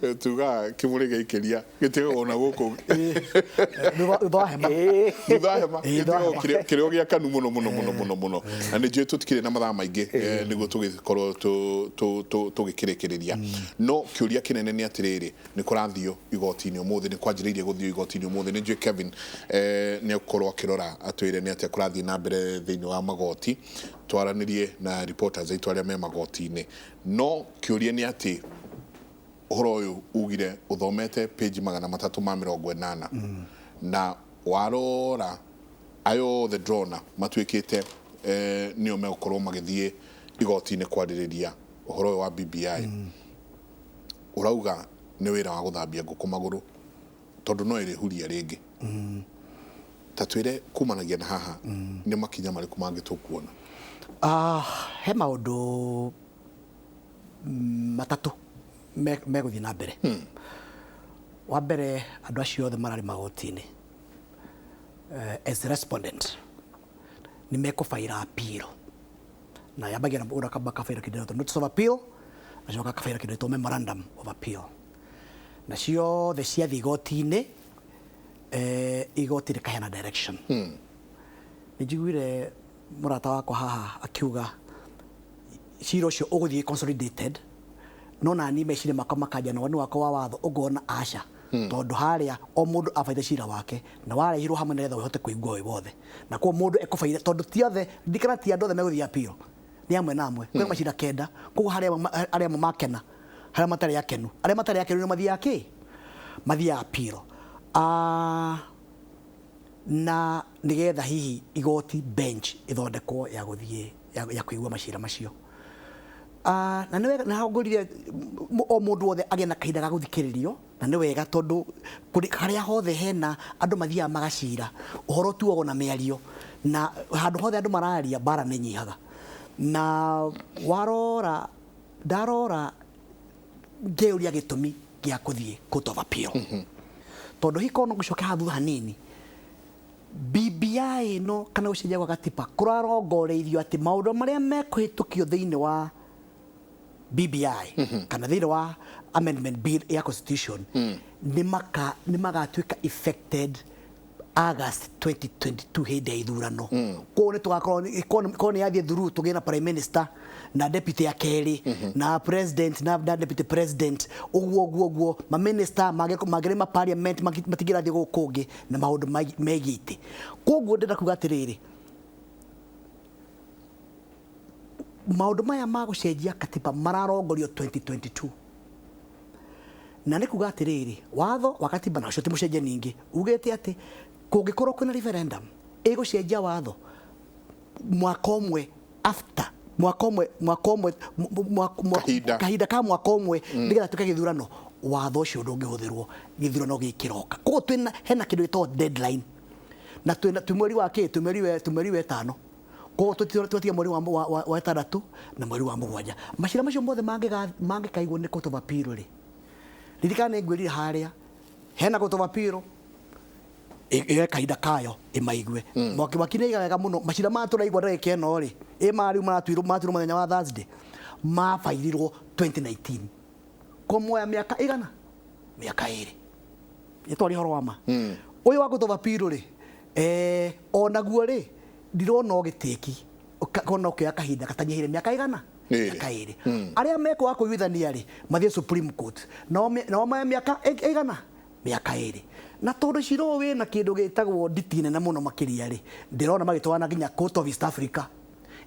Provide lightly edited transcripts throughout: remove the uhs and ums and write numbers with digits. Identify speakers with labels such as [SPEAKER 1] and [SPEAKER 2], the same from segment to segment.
[SPEAKER 1] Tugaga kĩmũrĩ gĩaikĩria gĩtigagwo na gũkũ.
[SPEAKER 2] Thutha wa hema.
[SPEAKER 1] Thutha wa hema.
[SPEAKER 2] Ĩĩ, thutha wa
[SPEAKER 1] gĩtigagwo
[SPEAKER 2] hema.
[SPEAKER 1] kĩrĩ o gĩakanu mũno mũno mũno mũno mũno. Na nĩ njũĩ tũtikĩrĩ na mathaa maingĩ nĩguo tũgĩkorwo tũgĩkĩrĩkĩrĩria. No kĩũria kĩnene nĩ atĩrĩrĩ, nĩ kũrathio igoti-inĩ ũmũthĩ, nĩ kwanjĩrĩirie gũthio igoti-inĩ ũmũthĩ. Nĩ njũĩ Kevin nĩ egũkorwo akĩrora atwĩre nĩ atĩa kũrathiĩ na mbere thĩinĩ wa magoti. Twaranĩrie na reporters aitũ arĩa me magoti-inĩ. No kĩũria nĩ atĩ ũhoro ũyũ ugire ũthomete page 380 na warora aya othe ndĩrona matuĩkĩte nĩo megũkorwo magĩthiĩ igoti-inĩ kwarĩrĩria ũhoro ũyũ wa BBI. Ũrauga nĩ wĩra wa gũthambia ngũkũ magũrũ tondũ no ĩrĩhuria rĩngĩ. Ta twĩre kumanagia na haha nĩ makinya marĩkũ mangĩ tũkuona?
[SPEAKER 2] He maũndũ matatũ megũthiĩ na mbere. Wa mbere, andũ acio othe mararĩ magoti-inĩ as respondent nĩ mekũbaira appeal, na yambagia na mũndũ akamba akabaira kĩndũ gĩtagwo notice of appeal, acoka akabaira kĩndũ gĩtagwo memorandum of appeal, na ciothe ciathiĩ igoti-inĩ, igoti rĩkaheana direction. Nĩ njiguire mũrata wakwa haha akiuga cira ũcio ũgũthiĩ consolidated, no nani meciria makwa makanja na woni wakwa wa watho ũngona aca, tondũ harĩa o mũndũ abaire cira wake na warehirwo hamwe nĩgetha ũhote kũigua wĩ wothe, na koguo mũndũ ekũbaire tondũ ti othe, ririkana ti andũ othe megũthiĩ appeal, nĩ amwe na amwe, kwĩ macira kenda, koguo harĩ amwe makena, harĩa matarĩ akenu, arĩa matarĩ akenu nĩ mathiaga kĩ? Mathiaga appeal. Na nĩgetha hihi igoti bench ĩthondekwo ya gũthiĩ ya kũigua macira macio. Na nĩ wega na ngũrire o mũndũ wothe agĩe na kahinda ga gũthikĩrĩrio, na nĩ wega tondũ harĩa hothe hena andũ mathiaga magacira, ũhoro ũtuagwo na mĩario, na handũ hothe andũ mararia mbara nĩ ĩnyihaga. Na warora, ndarora ngeyũria gĩtũmi gĩa kũthiĩ Court of Appeal. Tondũ hihi korwo no ngũcoke haha thutha hanini, BBI ĩno kana gũcenjia gwa gatiba kũrarongoreirio atĩ maũndũ marĩa mekũhĩtũkio thĩinĩ wa BBI kana thĩinĩ wa amendment bill ya constitution nĩ magatuĩka effected August 2022 hĩndĩ ya ithurano. Koguo nĩ tũgakorwo korwo nĩ yathiĩ through tũgĩe na prime minister na deputy ya kerĩ na president na deputy president, ũguo ũguo ũguo, ma minister mangĩrema parliament matingĩrathiĩ gũkũ kũngĩ na maũndũ megiĩ itĩ. Koguo ndĩrenda kuga atĩrĩrĩ, maũndũ maya ma gũcenjia katiba mararongorio 2022. Na nĩ kuga atĩrĩrĩ, watho wa katiba na ũcio ti mũcenjie ningĩ, ugĩte atĩ kũngĩkorwo kwĩna referendum ĩgũcenjia watho mwaka ũmwe after mwaka ũmwe, mwaka ũmwe,
[SPEAKER 1] Kahinda.
[SPEAKER 2] Kahinda ka mwaka ũmwe nĩgetha tuĩke gĩthurano, watho ũcio ndũngĩhũthĩrwo gĩthurano gĩkĩroka. Koguo twĩna, hena kĩndũ gĩtagwo deadline, na twĩna, twĩ mweri wa kĩ, twĩ mweri wa ĩtano. Koguo twatiga mweri wa ĩtandatũ na mweri wa mũgwanja. Macira macio mothe mangĩkaigwo nĩ Court of Appeal rĩ, ririkana nĩ ngwĩrire harĩa hena Court of Appeal ĩyoe kahinda kayo ĩmaigue. Mwaki waki nĩ aiga wega mũno macira maya tũraigua ndagĩka ĩno rĩ, ĩ maya rĩu maratuirwo maratuirwo mũthenya wa Thursday, mabairirwo 2019. Kũmoya mĩaka ĩigana? Mĩaka ĩrĩ. Nĩ twaria ũhoro wa ma. Ũyũ wa Court of Appeal rĩ, onaguo rĩ, ndirona ũgĩtĩki kona ũkĩoya kahinda gatanyihĩire mĩaka ĩgana?
[SPEAKER 1] Ĩrĩ.
[SPEAKER 2] Mĩaka ĩrĩ. Arĩa mekwaga kũiguithania rĩ, mathiĩ Supreme Court. Nao moe mĩaka ĩigana? Mĩaka ĩrĩ. Na tondũ cira ũyũ wĩna kĩndũ gĩtagwo nditi nene mũno makĩria rĩ, ndĩrona magĩtwarana nginya Court of East Africa.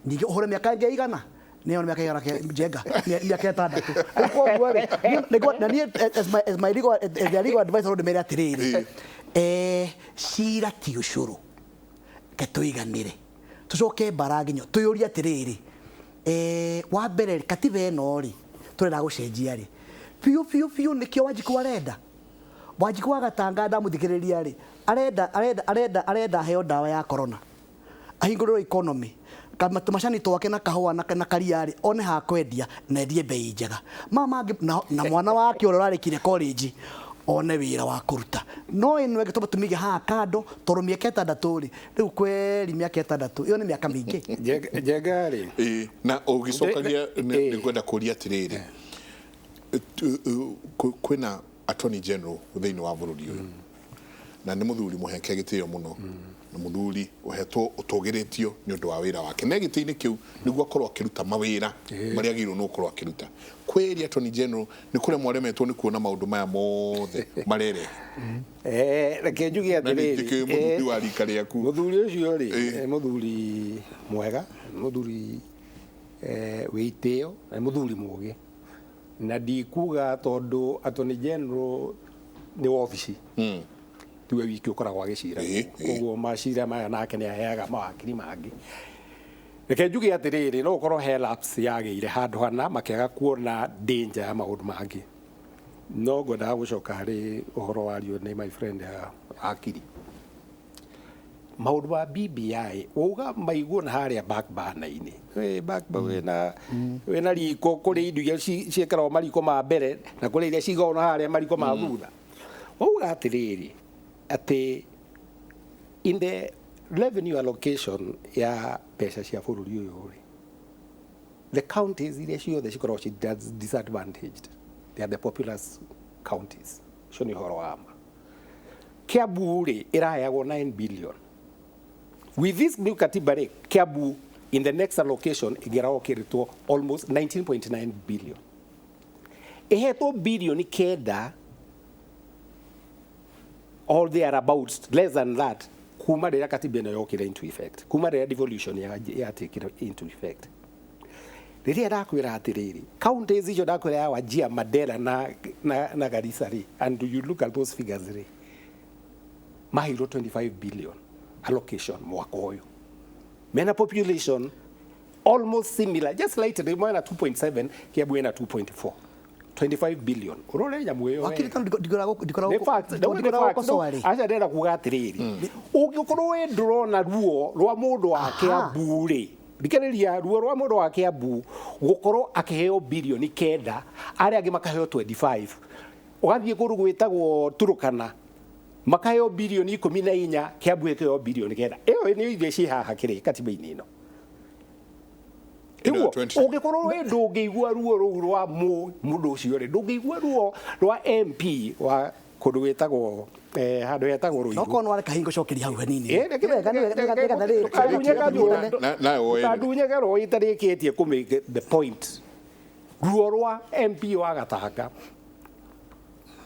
[SPEAKER 2] Ningĩ ũhũre mĩaka ĩngĩ ĩigana? Nĩyo nĩ mĩaka ĩigana Njenga? Mĩaka ĩtandatũ. Rĩu koguo rĩ, na niĩ as my legal, as their legal advisor no ndĩmere atĩrĩrĩ, cira ti ũcũrũ. Reke tũiganĩre. Tũcoke mbara nginya twĩyũrie atĩrĩrĩ, wa mbere rĩ, katiba ĩno rĩ, tũrenda gũcenjia rĩ, biũ biũ biũ nĩkĩo Wanjikũ arenda? Wanjikũ wa Gatanga ndamũthikĩrĩria rĩ, arenda arenda arenda arenda aheo ndawa ya corona, ahingũrĩrwo economy, tũmacani twake na kahũa na karia rĩ, one ha kwendia na endie bei njega. Maya mangĩ na mwana wake ũrĩa ũrarĩkirie college one wĩra wa kũruta. No ĩno ĩngĩ twambe tũmĩige haha kando tondũ mĩaka ĩtandatũ rĩ, rĩu kweri mĩaka ĩtandatũ ĩyo nĩ mĩaka mĩingĩ.
[SPEAKER 3] Njenga rĩ.
[SPEAKER 1] Ĩĩ, na ũgĩcokagia nĩ ngwenda kũria atĩrĩrĩ, Kwĩna Attorney General thĩinĩ wa bũrũri ũyũ, na nĩ mũthuri mũheke gĩtĩo mũno, na mũthuri ũhetwo ũtũgĩrĩtio nĩ ũndũ wa wĩra wake, na gĩtĩ-inĩ kĩu nĩguo akorwo akĩruta mawĩra marĩa agĩrĩirwo nĩ gũkorwo akĩruta. Kwĩri Attorney General nĩ kũremwo aremetwo nĩ kuona maũndũ maya mothe marere?
[SPEAKER 3] Reke njuge
[SPEAKER 1] Na nĩ
[SPEAKER 3] atĩrĩrĩ,
[SPEAKER 1] njĩkĩũĩ mũthuri wa rika rĩaku.
[SPEAKER 3] Mũthuri ũcio rĩ, mũthuri mwega, mũthuri wĩ itĩo, na nĩ mũthuri mũgĩ, na ndikuga tondũ Attorney General nĩ wabici tiwe wiki ũkoragwo agĩcira. Koguo macira maya nake nĩ aheaga mawakiri mangĩ. Reke njuge atĩrĩrĩ, no ũkorwo he lapse yagĩire handũ hana makĩaga kuona danger ya maũndũ mangĩ, no ngwendaga gũcoka harĩ ũhoro wario nĩ my friend ya wakiri, maũndũ ma BBI wauga maiguo na harĩa back burner-inĩ. Back wĩna riko, kũrĩ indo iria ciĩkĩragwo mariko ma mbere na kũrĩ iria cigagwo na harĩa mariko ma thutha. Wauga atĩrĩrĩ, atĩ in the revenue allocation ya mbeca cia bũrũri ũyũ rĩ, the counties iria ciothe cikoragwo ci disadvantaged, they are the populous counties. Ũcio nĩ ũhoro wa ma. Kiambu rĩ, ĩraheagwo 9 billion. With this new katiba rĩ, Kiambu in the next allocation ĩngĩrallocatetwo almost 19.9 billion, ĩhetwo bilioni 9 or thereabouts, less than that, kuma rĩrĩa katiba ĩno yokire into effect, kuma rĩrĩa devolution yatekire into effect. Rĩrĩa ndakwĩra atĩrĩrĩ, counties icio ndakwĩra ya Wajir, Mandera na Garissa rĩ, and you look at those figures rĩ, maheirwo 25 billion allocation mwaka ũyũ, mena population almost similar, just slightly, mena 2.7, Kiambu ina 2.4, 25 billion. Urore nyamũ ĩyo.
[SPEAKER 2] Wakiri, tondũ
[SPEAKER 3] Nĩ fact, nĩ fact.
[SPEAKER 2] ndikoraga rĩ.
[SPEAKER 3] Aca, ndĩrenda kuga atĩrĩrĩ, ũngĩkorwo we ndũrona ruo rwa mũndũ wa Kiambu rĩ, thikĩrĩria, ruo rwa mũndũ wa Kiambu gũkorwo akĩheo bilioni 9, arĩa angĩ makaheo 25, ũgathiĩ kũndũ gwĩtagwo Turukana makaheo bilioni 14, Kiambu ĩkĩheo bilioni 9. Ĩyo nĩ iria ciĩ haha kĩrĩ katiba-inĩ ĩno.
[SPEAKER 1] Ĩno ya
[SPEAKER 3] Tiguo,
[SPEAKER 1] 20.
[SPEAKER 3] Ũngĩkorwo we ndũngĩigua ruo rũu rwa mũndũ ũcio rĩ, ndũngĩigua ruo rwa MP wa kũndũ gwĩtagwo handũ hetagwo
[SPEAKER 2] No
[SPEAKER 3] Ruiru.
[SPEAKER 2] korwo nĩ wareka hingo cokeria hau hanini.
[SPEAKER 3] Reke-
[SPEAKER 2] Nĩ wega, nĩ wega, nĩgetha rĩrĩ,
[SPEAKER 3] Ndũkandunye kanjũ.
[SPEAKER 1] Nawe woe.
[SPEAKER 3] Ndũkandunye ruo itarĩkĩtie kũ make the point. Ruo rwa MP wa Gatanga,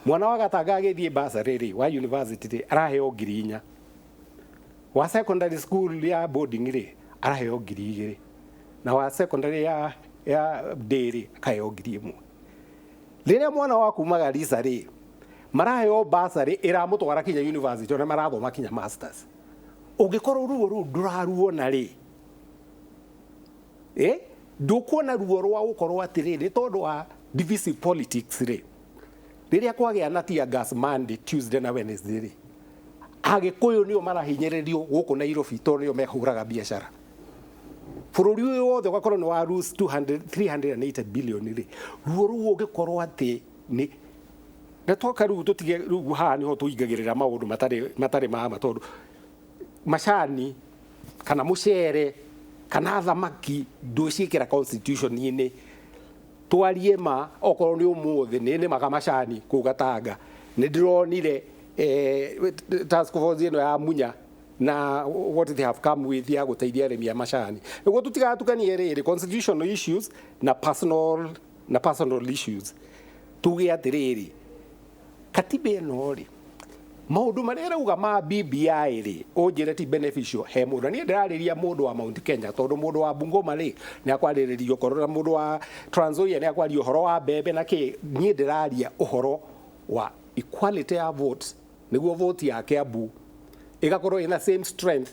[SPEAKER 3] mwana wa Gatanga agĩthiĩ bursary rĩ, wa university rĩ, araheo 4,000, wa secondary school ya boarding rĩ, araheo 2,000, na wa secondary ya day rĩ, akaheo 1,000. Rĩrĩa mwana wa kuma Garissa rĩ, maraheo bursary ĩramũtwara kinya university, ona marathoma kinya masters. Ũngĩkorwo ruo rũu ndũraruona rĩ, ndũkuona ruo rwa gũkorwo atĩrĩrĩ, tondũ wa divisive politics rĩ, rĩrĩa kwagĩa na tear gas Monday, Tuesday na Wednesday rĩ, Agĩkũyũ nĩo marahinyĩrĩrio gũkũ Nairobi tondũ nĩo mehũraga biacara. Bũrũri ũyũ wothe ũgakorwo nĩ wa lose 200 380 billion rĩ, ruo rũu ũngĩkorwo atĩ nĩ na twoka rĩu tũtige rĩu haha nĩho tũingagĩrĩra maũndũ matarĩ ma tondũ macani kana mũcere kana thamaki ndũciĩkĩra constitution-inĩ. Twarie ma, okorwo nĩ ũmũthĩ nĩ nĩmaga macani kũu Gatanga, nĩ ndĩronire task force ĩno ya Munya na what they have come with ya gũteithia arĩmi a macani, nĩguo tũtigatukanie rĩrĩ constitutional issues na personal issues. Tuge atĩrĩrĩ, katiba ĩno rĩ, maũndũ marĩa ĩrauga ma BBI rĩ, ũnjĩre ti beneficial he mũndũ. Na niĩ ndĩrarĩria mũndũ wa Mount Kenya, tondũ mũndũ wa Bungoma rĩ, nĩ akwarĩrĩria ũkorwo na mũndũ wa Trans Nzoia nĩ akwaria ũhoro wa mbembe na kĩ. Niĩ ndĩraria ũhoro wa equality ya votes, nĩguo vote ya Kiambu ĩgakorwo ĩna same strength,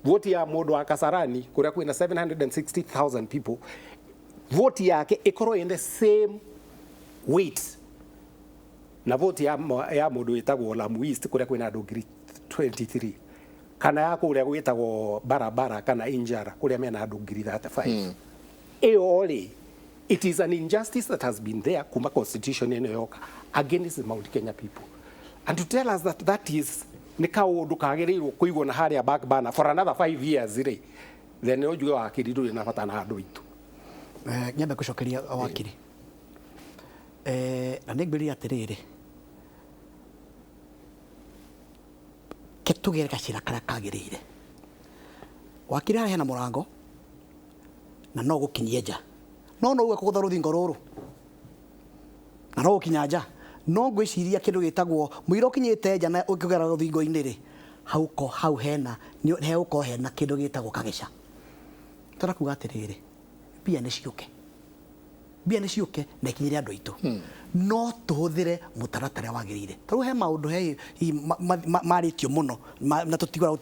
[SPEAKER 3] vote ya mũndũ wa Kasarani kũrĩa kwĩna 760,000 people, vote yake ĩkorwo in the same weight na vote ya mũndũ wĩtagwo Lamu East kũrĩa kwĩna andũ 23,000, kana ya kũrĩa gwĩtagwo Barabara kana Injara kũrĩa mena andũ 35,000. Ĩyo rĩ, it is an injustice that has been there kuma constitution ĩno yoka against the Mount Kenya people, and to tell us that that is nĩ kaũndũ kagĩrĩirwo kũigwo na harĩa back burner for another 5 years rĩ, then ũnjuge wakiri ndũrĩ na bata na andũ aitũ.
[SPEAKER 2] Nyambe gũcokeria wakiri. Na nĩ ngwĩrire atĩrĩrĩ, ke tũgere gacĩra karĩa kagĩrĩire. Wakiri harĩa hena mũrango na no gũkinyie nja, no no uge kũgũtha rũthingo rũrũ na no gũkinya nja, no ngwĩciria kĩndũ gĩtagwo mũira ũkinyĩte nja na ũkĩgera rũthingo-inĩ rĩ, hau ko hau hena hegũkorwo hena kĩndũ gĩtagwo kageca. Tũrakuga atĩrĩrĩ, mbia nĩ ciũke, mbia nĩ ciũke na ikinyĩre andũ aitũ, no tũhũthĩre mũtaratara wagĩrĩire. Tarĩu he maũndũ he marĩtio mũno na tũtigora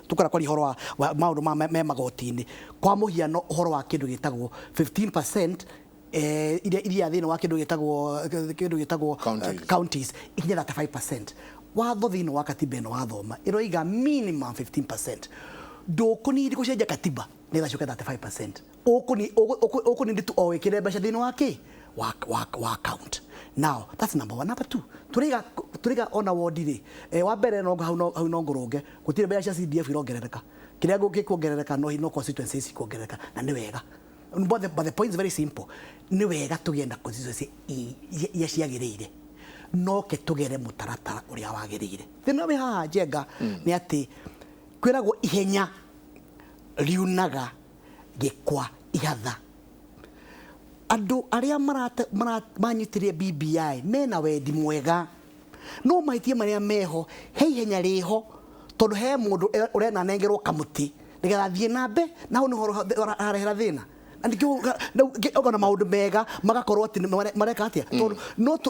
[SPEAKER 2] tũkora kwaria ũhoro wa maũndũ ma me magoti-inĩ. Kwa mũhiano ũhoro wa kĩndũ gĩtagwo 15% iria thĩinĩ wa kĩndũ gĩtagwo counties ikinya 35%. Watho thĩinĩ wa katiba ĩno wathoma ĩroiga minimum 15%. Ndũkũnindi gũcenjia katiba nĩgetha ciũke 35%. Ũkũnindi tu o wĩkĩre mbeca thĩinĩ wa kĩ wa account. Now that's number one. Number two, tũrĩga ona wondi rĩ, wa mbere no hau no ngũrũnge gũtirĩ mbeca cia CDF irongerereka, kĩrĩa gĩkuongerereka no constituencies ikuongerereka, na nĩ wega. But the point is very simple. Nĩ wega tũgĩe na constituency iria ciagĩrĩire, no ke tũgere mũtaratara ũrĩa wagĩrĩire. Thĩna wĩ haha Njenga nĩ atĩ kwĩragwo ihenya riunaga gĩkwa ihatha. Andũ arĩa manyitire BBI mena wendi mwega, no mahĩtia marĩa meho he ihenya rĩho, tondũ he mũndũ ũrena anengerwo kamũtĩ nĩgetha athiĩ na mbe, na hau nĩho harehera thĩna. Na nĩkĩo ũkona maũndũ mega magakorwo atĩ mareka atĩa, tondũ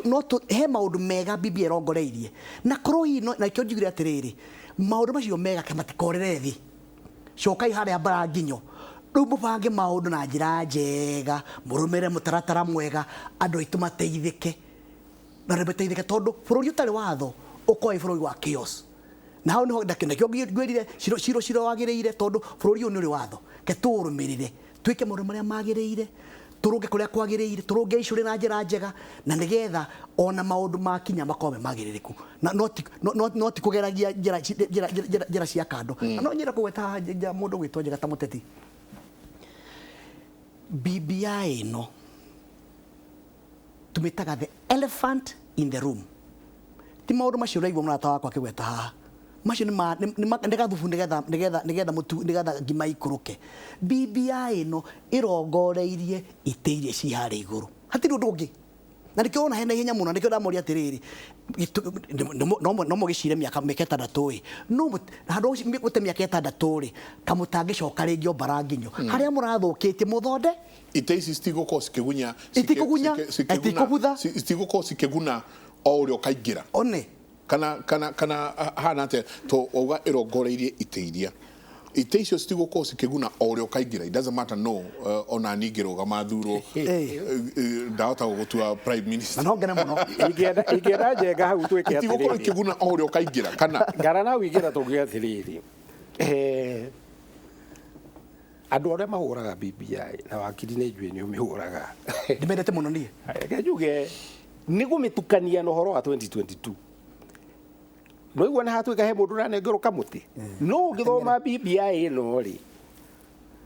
[SPEAKER 2] no he maũndũ mega BBI ĩrongoreirie, na korwo hihi na ikĩo njugire atĩrĩrĩ, maũndũ macio mega ke matikorere thĩ, cokai harĩa mbara nginyo, rĩu mũbange maũndũ na njĩra njega, mũrũmĩrĩre mũtaratara mwega, andũ aitũ mateithĩke na nĩ mateithĩke, tondũ bũrũri ũtarĩ watho ũkorwo wĩ bũrũri wa chaos. Na hau nĩho nakĩo ngwĩrire ciro ciro wagĩrĩire, tondũ bũrũri ũyũ nĩ ũrĩ watho, ke tũũrũmĩrĩre, twĩke maũndũ marĩa magĩrĩire, tũrũnge kũrĩa kwagĩrĩire, tũrũnge icũrĩ na njĩra njega, na nĩgetha ona maũndũ makinya makorwo me magĩrĩrĩku, na no ti kũgeragia njĩra cia kando. Na no nyenda kũgweta mũndũ gwĩtwo Njega ta mũteti. BBI ĩno tũmĩtaga the elephant in the room. Ti maũndũ macio ũraigua mũrata wakwa akĩgweta haha, macio nĩ gathubu nĩgetha mũtu nĩgetha ngima ikũrũke. BBI ĩno ĩrongoreirie itĩ iria ci harĩa igũrũ, hatirĩ ũndũ ũngĩ. Na nĩkĩo wona hena ihenya mũno, nĩkĩo ndamũria atĩrĩrĩ, no mũgĩcire mĩaka ĩtandatũ ĩ, no handũ gũte mĩaka ĩtandatũ rĩ, kamũtangĩcoka rĩngĩ o mbara nginyo harĩa mũrathũkĩtie mũthonde.
[SPEAKER 1] Itĩ ici citigũkorwo cikĩgunya,
[SPEAKER 2] itikũgunya, itikũbutha,
[SPEAKER 1] citigũkorwo cikĩguna o ũrĩa ũkaingĩra
[SPEAKER 2] one
[SPEAKER 1] kana hana atĩa, to wauga ĩrongoreirie itĩ iria, itĩ icio citigũkorwo cikĩguna o ũrĩa ũkaingĩra. It doesn't matter, no ona niĩ ngĩrũgama thurwo ndahota gũgũtua prime minister,
[SPEAKER 2] na no ngene mũno.
[SPEAKER 3] Ingĩenda Njenga hau twĩke atĩrĩrĩ,
[SPEAKER 1] itigũkorwo ikĩguna o ũrĩa ũkaingĩra, kana
[SPEAKER 3] ngara na ũingĩra tũngiuga atĩrĩrĩ, andũ arĩa mahũraga BBI na wakiri nĩ njũĩ nĩ ũmĩhũraga,
[SPEAKER 2] ndĩmendete mũno niĩ,
[SPEAKER 3] reke njuge nĩ gũmĩtukania na ũhoro wa 2022. No igua nĩ hatuĩka he mũndũ ũranengerwo kamũtĩ, no ũngĩthoma BBI ĩno rĩ,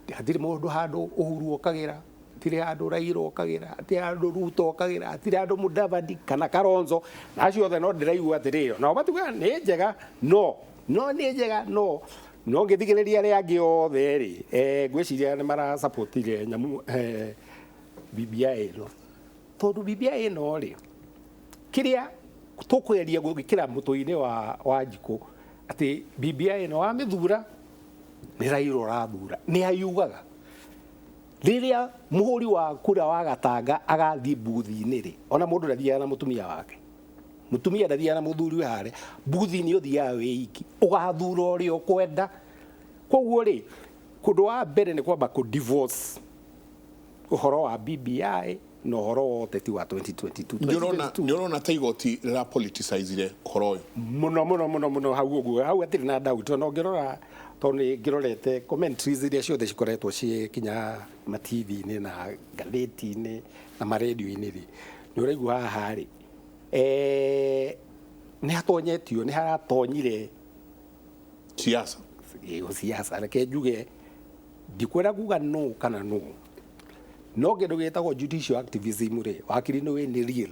[SPEAKER 3] hatirĩ mũndũ handũ Uhuru okagĩra, hatirĩ handũ Raila okagĩra, hatirĩ handũ Ruto okagĩra, hatirĩ handũ Mudavadi kana Kalonzo, na acio othe no ndĩraigua atĩrĩrĩ, nao matiugaga nĩ njega, no nĩ njega, no ngĩthikĩrĩria arĩa angĩ othe rĩ, ngwĩciria nĩ marasapotire nyamũ BBI ĩno, tondũ BBI ĩno rĩ, kĩrĩa tũkweria gwĩkĩra mũtwe-inĩ wa Njikũ atĩ BBI ĩno wamĩthura nĩ Raila ũrathura, nĩ ayugaga rĩrĩa mũhũri wa kura wa Gatanga agathiĩ mbuthi-inĩ rĩ, ona mũndũ ndathiaga na mũtumia wake, mũtumia ndathiaga na mũthuri we harĩa mbuthi-inĩ, ũthiaga wĩ iki, ũgathura ũrĩa ũkwenda. Koguo rĩ, kũndũ wa mbere nĩ kwamba kũ divorce ũhoro wa BBI na ũhoro wa ũteti wa 2022.
[SPEAKER 1] Nĩ ũrona ta igoti rĩra politicizire ũhoro ũyũ
[SPEAKER 3] mũno mũno mũno mũno hau ũguo, hau hatirĩ na doubt. Ona ũngĩrora, tondũ nĩ ngĩrorete commentaries iria ciothe cikoretwo ciĩ kinya ma TV-inĩ na ngathĩti-inĩ na marendio-inĩ rĩ, nĩ ũraigua haha rĩ, nĩ hatonyetio, nĩ haratonyire
[SPEAKER 1] siasa.
[SPEAKER 3] Siasa, reke njuge ndikwenda kuga no kana no, no kĩndũ gĩtagwo judicial activism rĩ, wakiri nĩ wĩ nĩ real.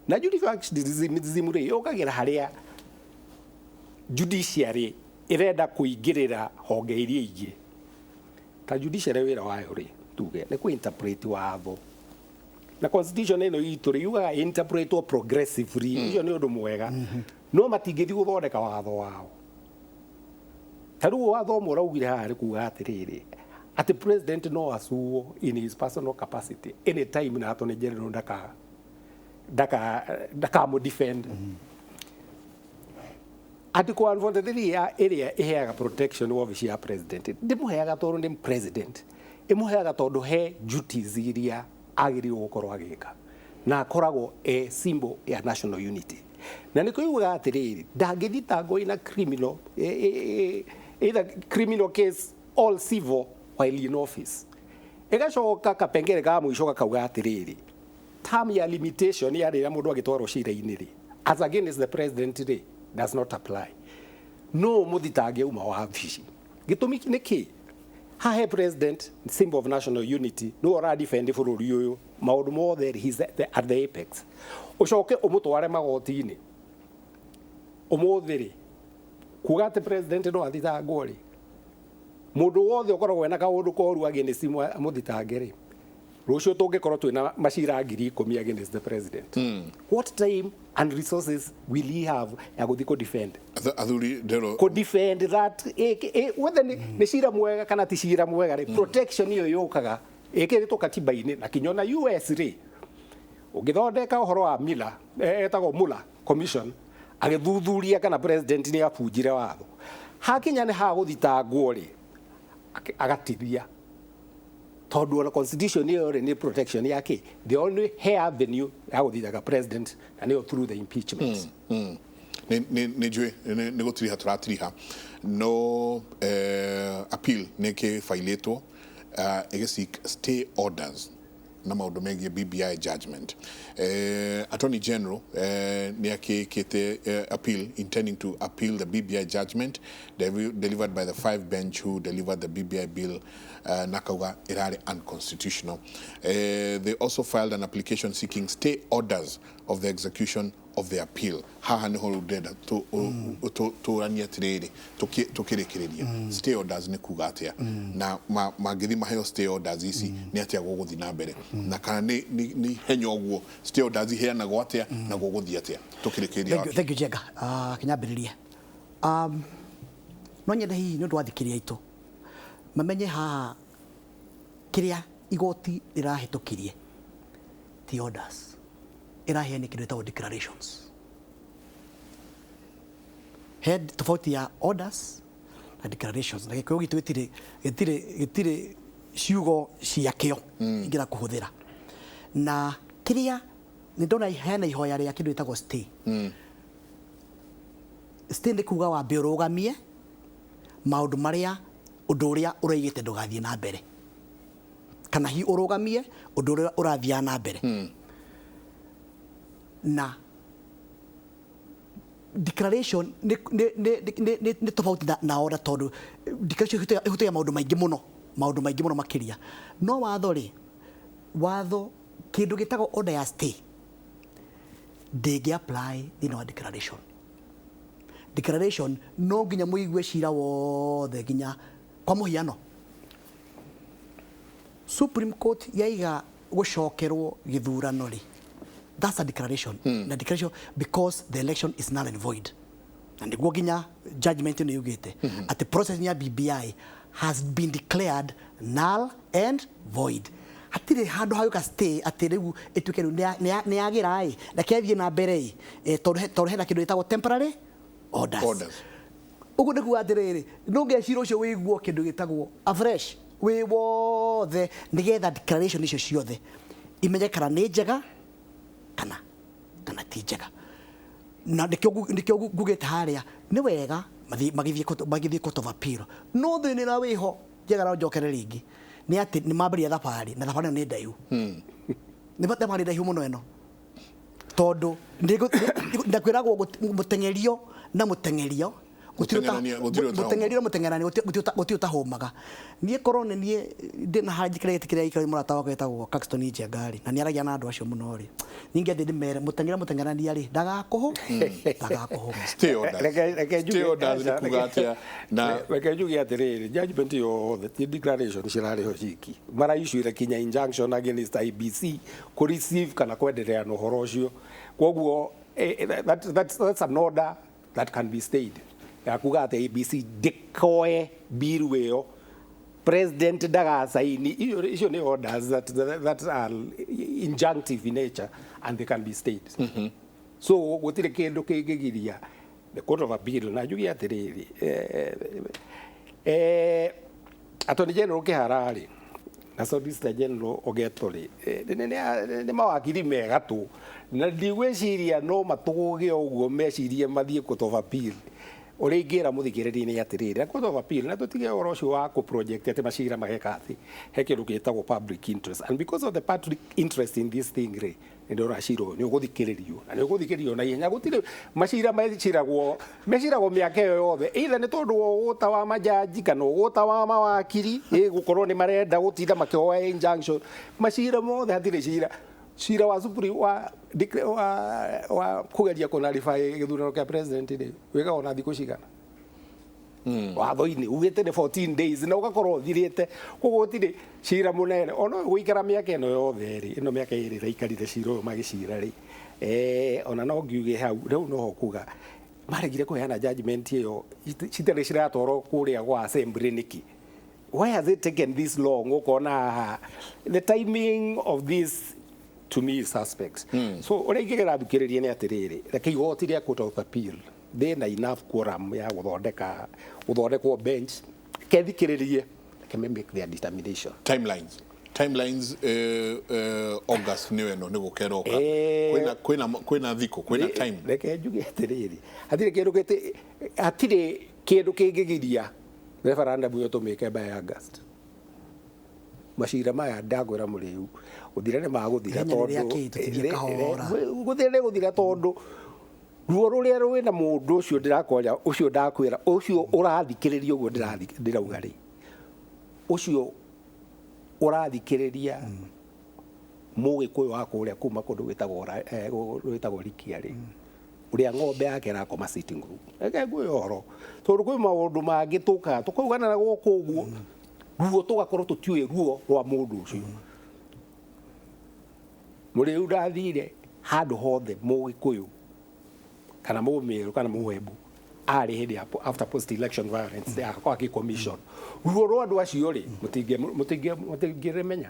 [SPEAKER 3] Na judifunctionalism rĩ, yũkagĩra harĩa judiciary ĩrenda kũingĩrĩra honge iria ingĩ. Ta judiciary wĩra wayo rĩ, tuge nĩ kũ interpret watho, na constitution ĩno itũ rĩ, yugaga interpretwo progressively. Ũcio nĩ ũndũ mwega, no matingĩthiĩ gũthondeka watho wao. Ta rĩu watho ũmwe ũraugire haha nĩ kuga atĩrĩrĩ, atĩ president no asuo in his personal capacity anytime, na attorney general ndakamũ defend. Article 143 ya ĩrĩa ĩheaga protection wabici ya president, ndĩmũheaga tondũ nĩ president, ĩmũheaga tondũ he duties iria agĩrĩirwo gũkorwo agĩka, na akoragwo e symbol ya national unity. Na nĩkĩo yugaga atĩrĩrĩ, ndangĩthitangwo ina criminal, either criminal case or civil, while in office. Ĩgacoka kapengere ka mũico gakauga atĩrĩrĩ, term ya limitation ya rĩrĩa mũndũ agĩtwarwo cira-inĩ rĩ, as against the president rĩ, does not apply. No mũthitange uma wabici. Gĩtũmi nĩ kĩ? Hahe president, symbol of national unity, nĩwe ũra defend bũrũri ũyũ, maũndũ mothe, he's at the apex. Ũcoke ũmũtware magoti-inĩ ũmũthĩ rĩ, kuga atĩ president no athitangwo rĩ, mũndũ wothe ũkoragwo ena kaũndũ koru against mũthitange rĩ, rũciũ tũngĩkorwo twĩna macira 10,000 against the president, what time and resources will he have ya gũthiĩ kũ defend?
[SPEAKER 1] Athuri ndero.
[SPEAKER 3] Kũ defend that whether nĩ cira mwega kana ti cira mwega rĩ, protection ĩyo yũkaga ĩkĩrĩtwo katiba-inĩ. Na kinya ona US rĩ, ũngĩthondeka ũhoro wa Miller, etagwo Mueller Commission, agĩthuthuria kana president nĩ abunjire watho, hakinya nĩ hagũthitangwo rĩ, agatithia, tondũ ona constitution ĩyo rĩ, nĩ protection yake. The only hair avenue ya gũthitanga president na nĩyo through the impeachment.
[SPEAKER 1] Nĩ njũĩ nĩ gũtiriha tũratiriha, no appeal nĩ kĩbailĩtwo, ĩgĩ seek stay orders na maũndũ megiĩ BBI judgment. Attorney General nĩ akĩkĩte appeal, intending to appeal the BBI judgment delivered by the five bench who delivered the BBI bill, na kauga ĩrarĩ unconstitutional. They also filed an application seeking stay orders of the execution of the appeal. Haha niho rĩu ndĩrenda tũranie atĩrĩrĩ, tũkĩrĩkĩrĩria, stay orders nĩ kuga atĩa, na mangĩthiĩ maheo stay orders ici nĩ atĩa gũgũthiĩ na mbere, na kana nĩ ihenya ũguo stay orders iheanagwo atĩa, na gũgũthiĩ atĩa tũkĩrĩkĩrĩria?
[SPEAKER 2] Thank you, thank you, Jenga. Kinyambĩrĩrie. No nyende hihi nĩ ũndũ wa thikĩrĩria aitũ mamenye haha kĩrĩa igoti rĩrahĩtũkirie ti orders, ĩraheana kĩndũ gĩtagwo declarations. He tofauti ya orders na declarations, na Gĩkũyũ gitũ gĩtirĩ ciugo ciakĩo ingĩra kũhũthĩra. Na kĩrĩa nĩ ndona hena ihoya rĩa kĩndũ gĩtagwo stay. Stay nĩ kuga wambe ũrũgamie maũndũ marĩa, ũndũ ũrĩa ũraigĩte ndũgathiĩ na mbere, kana hihi ũrũgamie ũndũ ũrĩa ũrathiaga na mbere. Na declaration nĩ tofauti na order, tondũ declaration ĩhutagia maũndũ maingĩ mũno, maũndũ maingĩ mũno makĩria. No watho rĩ, watho kĩndũ gĩtagwo order ya stay ndĩngĩ apply thĩinĩ wa declaration. Declaration no nginya mũigue cira wothe nginya. Kwa mũhiano, Supreme Court yaiga gũcokerwo gĩthurano rĩ, that's a declaration. Na declaration, because the election is null and void, na nĩguo nginya judgment ĩno yugĩte atĩ process ya BBI has been declared null and void, hatirĩ handũ hagĩũka stay atĩ rĩu ĩtuĩke rĩu nĩ yagĩra ĩ, reke ĩthiĩ na mbere ĩ, tondũ hena kĩndũ gĩtagwo temporary orders.
[SPEAKER 1] Orders.
[SPEAKER 2] Ũguo nĩ kuga atĩrĩrĩ, no nginya cira ũcio wĩiguo kĩndũ gĩtagwo afresh wĩ wothe, nĩgetha declaration icio ciothe imenye kana nĩ njega kana ti njega. Na nĩkĩo ngugĩte harĩa nĩ wega magĩthiĩ court of appeal. No thĩna ũrĩa wĩho njega, no njokere rĩngĩ, nĩ atĩ nĩ mambĩrĩria thabarĩ, na thabarĩ ĩno nĩ ndaihu, nĩ thabarĩ ndaihu mũno ĩno, tondũ ndakwĩragwo mũteng'erio na mũteng'erio
[SPEAKER 1] Gũtirĩ ũtahũma.
[SPEAKER 2] Mũteng'eri mũteng'erani gũtirĩ ũtahũmaga. Niĩ korwo nĩ niĩ ndĩna hanjikĩra gĩtĩ kĩrĩa gĩikarĩire mũrata wakwa wĩtagwo Caxton Njenga rĩ, na nĩ aragia na andũ acio mũno rĩ, ningĩ ndĩmere mũteng'eri mũteng'erania rĩ, ndagakũhũma.
[SPEAKER 1] Stay orders.
[SPEAKER 3] Reke
[SPEAKER 1] Stay orders nĩ kuga atĩa na
[SPEAKER 3] reke njuge atĩrĩrĩ, judgment yothe ti declaration cirarĩ ho ciki, maraissuire kinya injunction against IEBC kũ receive kana kwenderea na ũhoro ũcio. Koguo that's an order that can be stayed, ya kuga atĩ IEBC ndĩkoe bill ĩyo, president ndagasaini icio. Nĩ orders that are injunctive in nature and they can be stayed. So gũtirĩ kĩndũ kĩngĩgiria the Court of Appeal. Na njuge atĩrĩrĩ, Attorney General Kĩhara rĩ na Solicitor General Ogeto rĩ, nĩ mawakiri mega tu, na ndigwĩciria no matũgũge ũguo mecirie mathiĩ Court of Appeal. Ũrĩa ingĩra mũthikĩrĩria nĩ atĩrĩrĩ, na Court of Appeal, na tũtige ũhoro ũcio wa kũ project atĩ macira mageka atĩ he kĩndũ gĩtagwo public interest, and because of the public interest in this thing rĩ, nĩ ndĩrona cira ũyũ nĩ ũgũthikĩrĩrio na nĩ ũgũthikĩrĩrio na ihenya. Gũtirĩ macira meciragwo mĩaka ĩyo yothe, either nĩ tondũ wa ũgũta wa majaji kana ũgũta wa mawakiri, ĩ gũkorwo nĩ marenda gũtinda makĩhoya injunction. Macira mothe, hatirĩ cira wa supreme wa kũgeria kũnarify gĩthurano kĩa president rĩ, wĩkagwo na thikũ cigana? Watho-inĩ ugĩte nĩ 14 days na ũgakorwo ũthirĩte. Koguo gũtirĩ cira mũnene ona ũyũ gũikara mĩaka ĩno yothe rĩ, ĩno mĩaka 2 ĩraikarire cira ũyũ magĩcira rĩ, ona no ngiuge hau rĩu noho kuga maregire kũheana judgment ĩyo citarĩ ciratwarwo kũrĩa gwa assembly nĩkĩ? Why has it taken this long? Ũkona haha the timing of this to me is suspect. So ũrĩa ingĩgera thikĩrĩria nĩ atĩrĩrĩ, reke igoti rĩa Court of Appeal thĩna enough quorum ya gũthondekwo bench kethikĩrĩrie, reke me make their determination.
[SPEAKER 1] Timelines, August nĩyo ĩno nĩ gũkeroka. Kwĩna thikũ, kwĩna time.
[SPEAKER 3] Reke njuge atĩrĩrĩ, hatirĩ kĩndũ kĩngĩgiria referendum ĩyo tũmĩke by August. Macira maya ndagwĩra mũrĩu gũthira nĩ magũthira.
[SPEAKER 2] Ihenya nĩ rĩa kĩ? Tũthiĩ kahora.
[SPEAKER 3] Gũthira nĩ gũthira, tondũ ruo rũrĩa rwĩna mũndũ ũcio ndĩrakwaria, ũcio ndakwĩra, ũcio ũrathikĩrĩria ũguo ndĩrauga rĩ, ũcio ũrathikĩrĩria mũgĩkũyũ wa kũrĩa kuma kũndũ gwĩtagwo Rikia rĩ, ũrĩa ng'ombe yake ĩrakoma sitting room. Reke ngwĩre ũhoro, tondũ kwĩ maũndũ mangĩ tũkaga tũkaugana na gũkũ ũguo ruo tũgakorwo tũtiũĩ ruo rwa mũndũ ũcio. Mũrĩu ndathire handũ hothe mũgĩkũyũ kana mũmĩrũ kana mũwembu arĩ hĩndĩ ya after post election violence ya akĩ commission ruo rwa andũ acio rĩ, mũtingĩrĩmenya.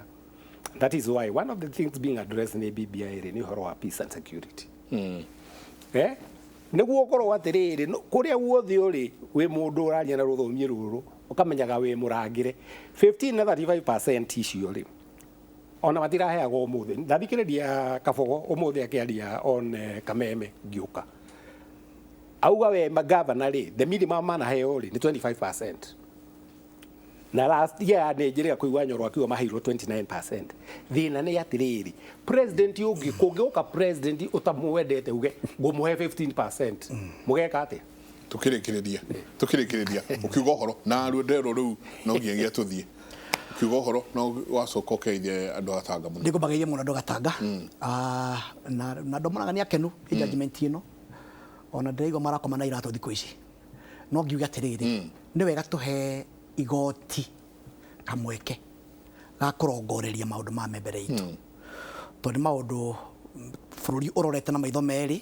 [SPEAKER 3] That is why one of the things being addressed nĩ BBI rĩ, nĩ ũhoro wa peace and security. Nĩguo ũkorwo atĩrĩrĩ, kũrĩa guothe ũrĩ wĩ mũndũ ũraria na rũthũmi rũrũ ũkamenyaga wĩ mũrangĩre. 15 na 35% icio rĩ, ona matiraheagwo ũmũthĩ. Ndathikĩrĩria Kabogo ũmũthĩ akĩaria on Kameme ngĩũka, auga we magavana rĩ, the minimum manaheo rĩ nĩ 25%, na last year nĩ njĩrĩga kũigua Nyoro akiuga maheirwo 29%. Thĩna nĩ atĩrĩrĩ, president ũngĩ kũngĩũka, president ũtamwendete uge ngũmũhe 15%, mũgeka atĩa?
[SPEAKER 1] Tukĩrĩkĩrĩria ũkiuga ũhoro na rwendero rũu no nginyagia tũthiĩ ukiuga ũhoro no wacoka ũkeithie andũ a Tanga mũno.
[SPEAKER 2] Nĩngũmageithia mũno andũ a Gatanga. Na andũ monaga nĩ akenu nĩ judgment ĩno, ona ndĩraigua marakoma na iratũ thikũ ici. No ngiuga atĩrĩrĩ, nĩ wega tũhe igoti kamweke ga kũrongoreria maũndũ ma mbere itũ, tondũ nĩ maũndũ bũrũri ũrorete na maitho merĩ,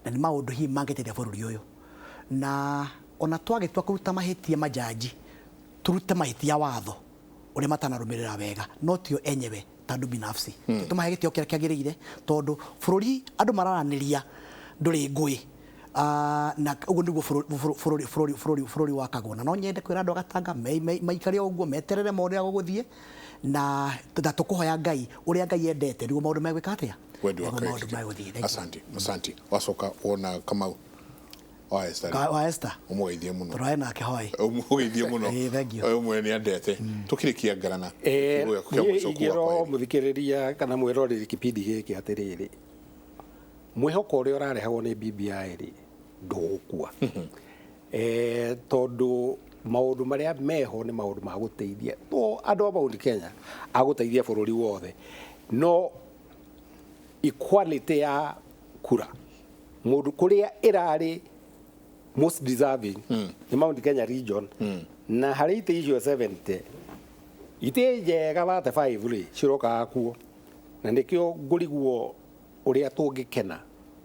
[SPEAKER 2] na nĩ maũndũ hihi mangĩteithia bũrũri ũyũ. Na ona twagĩtua kũruta mahĩtia majaji, tũrute mahĩtia watho ũrĩa matanarũmĩrĩra wega, no tio enyewe ta andũ binafsi. Tũmahe gĩtĩo kĩrĩa kĩagĩrĩire, tondũ bũrũri andũ mararanĩria ndũrĩ ngũĩ. Na ũguo nĩguo bũrũri wakagwo. Na no nyende kwĩra andũ a Gatanga maikare o ũguo, meterere mone ũrĩa gũgũthiĩ, na tũkũhoya Ngai ũrĩa Ngai endete nĩguo maũndũ megwĩka atĩa,
[SPEAKER 1] Wendi
[SPEAKER 2] nĩguo
[SPEAKER 1] wake
[SPEAKER 2] maũndũ
[SPEAKER 1] wĩkĩke.
[SPEAKER 2] megũthiĩ. Thank you.
[SPEAKER 1] Asante, asante. Wacoka wona Kamau wa Esther,
[SPEAKER 2] Wa Esther
[SPEAKER 1] ũmũgeithie mũno.
[SPEAKER 2] Tũroe nake hoi.
[SPEAKER 1] Ũmũgeithie mũno.
[SPEAKER 2] Thank you.
[SPEAKER 1] Ũmwe nĩ andete tũkĩrĩkia ngarana kiugo gĩaku kĩa
[SPEAKER 3] Niĩ
[SPEAKER 1] mũico kuga
[SPEAKER 3] ingĩrwo
[SPEAKER 1] kwa heri.
[SPEAKER 3] Mũthikĩrĩria kana mwĩroreri kĩbindi gĩkĩ atĩrĩrĩ, mwĩhoko ũrĩa ũrarehagwo nĩ BBI rĩ, ndũgũkua. Tondũ maũndũ marĩa meho nĩ maũndũ ma gũteithia to andũ a Mount Kenya, agũteithia bũrũri wothe. No equality ya kura, mũndũ kũrĩa ĩrarĩ most deserving nĩ Mount Kenya region, na harĩ itĩ icio 70, itĩ njega 35 rĩ cirokaga kuo, na nĩkĩo ngũrigwo ũrĩa tũngĩkena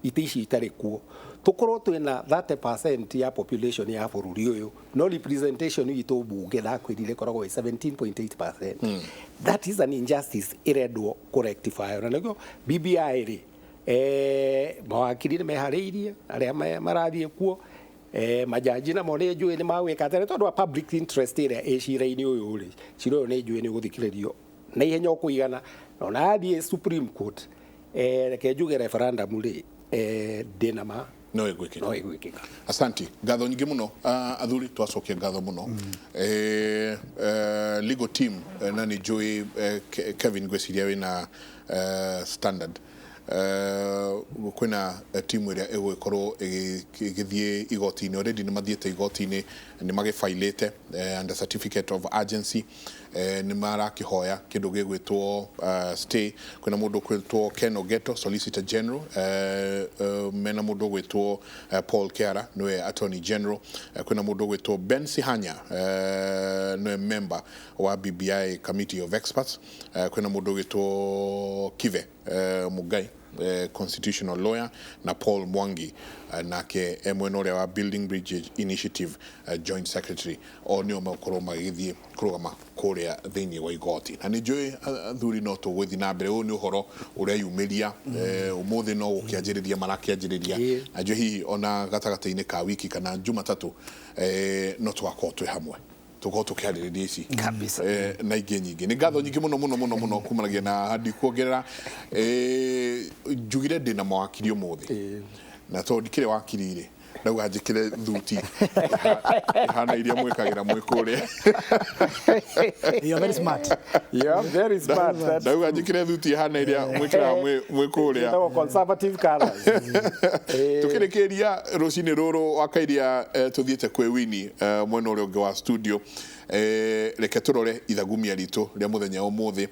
[SPEAKER 3] itĩ ici itarĩ kuo, tũkorwo twĩna 30% ya population ya bũrũri ũyũ, no representation itũ mbunge ndakwĩrire ĩkoragwo ĩ 17.8%. That is an injustice ĩrendwo kũrectify, na nĩkĩo BBI rĩ, mawakiri nĩ meharĩirie arĩa marathiĩ kuo, majaji namo nĩ njũĩ nĩ magwĩka atĩrĩ, tondũ wa public interest ĩrĩa ĩ cira-inĩ ũyũ rĩ, cira ũyũ nĩ njũĩ nĩ ũgũthikĩrĩrio na ihenya o kũigana, na ona athiĩ Supreme Court, reke njuge referendum rĩ, ndĩna ma
[SPEAKER 1] no ĩgwĩkĩka.
[SPEAKER 3] No ĩgwĩkĩka.
[SPEAKER 1] Asanti, ngatho nyingĩ mũno. Athuri, twacokia ngatho mũno. Legal team, na nĩ njũĩ Kevin, ngwĩciria wĩna standard, kwĩna timu ĩrĩa ĩgũgĩkorwo ĩgĩthiĩ igoti-inĩ. Already nĩ mathiĩte igoti-inĩ, nĩ magĩbailĩte under certificate of urgency, nĩ marakĩhoya kĩndũ gĩgwĩtwo stay. Kwĩna mũndũ ũgwĩtwo Ken Ogeto, Solicitor General, mena mũndũ ũgwĩtwo Paul Kiara, nĩwe Attorney General, kwĩna mũndũ ũgwĩtwo Ben Sihanya, nĩwe member wa BBI Committee of Experts, kwĩna mũndũ ũgwĩtwo Kive Mugai, constitutional lawyer, na Paul Mwangi, nake e mwena ũrĩa wa Building Bridge Initiative, joint secretary. O nĩo megũkorwo magĩgĩthiĩ kũrũgama kũrĩa thĩinĩ wa igoti, na nĩ njũĩ athuri no tũgũthiĩ na mbere. Ũyũ nĩ ũhoro ũreyumĩria ũmũthĩ, no gũkĩanjĩrĩria marakĩanjĩrĩria, na njũĩ hihi ona gatagatĩ-inĩ ka wiki kana Jumatatũ, no tũgakorwo twĩ hamwe, tũkorwo tũkĩarĩrĩria ici
[SPEAKER 3] Kabisa.
[SPEAKER 1] Na ingĩ nyingĩ. Nĩ ngatho nyingĩ mũno mũno mũno mũno kumanagia na handi kuongerera, njugire ndĩna mawakiri ũmũthĩ, na tondũ ndikĩrĩ wakiri rĩ, ndauga njĩkĩre thuti ihana iria mwĩkagĩra mwĩ kũrĩa.
[SPEAKER 2] You are very smart.
[SPEAKER 3] You are very smart. That's
[SPEAKER 1] Ndauga njĩkĩre thuti ihana iria mwĩkĩraga mwĩ kũrĩa.
[SPEAKER 3] Ciĩtagwo conservative colors.
[SPEAKER 1] Tukĩrĩkĩria rũcinĩ rũrũ wakairia, tũthiĩte kwĩ Wini, mwena ũrĩa ũngĩ wa studio, reke tũrore ithagumia ritũ rĩa mũthenya ũmũthĩ,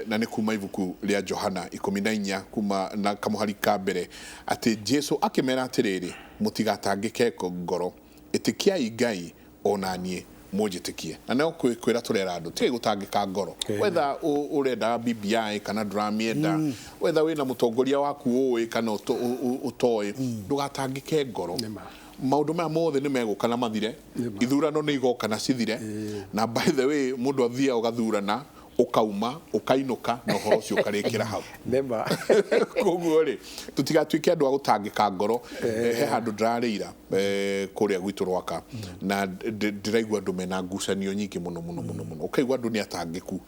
[SPEAKER 1] na nĩ kuma ibuku rĩa Johana 14, kuma na kamũhari ka mbere, atĩ Jesu akĩmera atĩrĩrĩ, "Mũtigatangĩke ngoro, ĩtĩkiai Ngai, ona niĩ mũnjĩtĩkie." Na no kwĩra tũrera andũ tigai gũtangĩka ngoro, wetha ũrenda BBI kana ndũramĩenda, wetha wĩna mũtongoria waku ũĩ kana ũtoĩ, ndũgatangĩke ngoro. Maũndũ maya mothe nĩ megũka na mathire. Ithurano nĩ igoka na cithire. Na by the way, mũndũ athiaga ũgathurana, ũkauma, ũkainũka, na ũhoro ũcio ũkarĩkĩra hau.
[SPEAKER 3] Nĩma.
[SPEAKER 1] Koguo rĩ, tũtigatuĩke andũ a gũtangĩka ngoro. He handũ ndĩrarĩira, kũrĩa gwitũ Rwaka, na ndĩraigua andũ mena ngucanio nyingĩ mũno mũno mũno mũno, ũkaigua andũ nĩ atangĩku,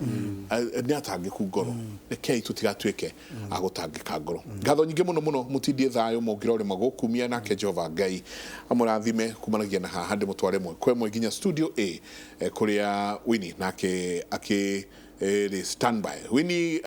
[SPEAKER 1] nĩ atangĩku ngoro. Rekei tũtigatuĩke a gũtangĩka ngoro. Ngatho nyingĩ mũno mũno, mũtindie thayũ, mũngĩra ũrĩma gũkumia, nake Jehova Ngai amũrathime. Kumanagia na haha ndĩmũtware mwe kwa ĩmwe nginya studio A, kũrĩa Winnie nake akĩ rĩ standby. Winnie.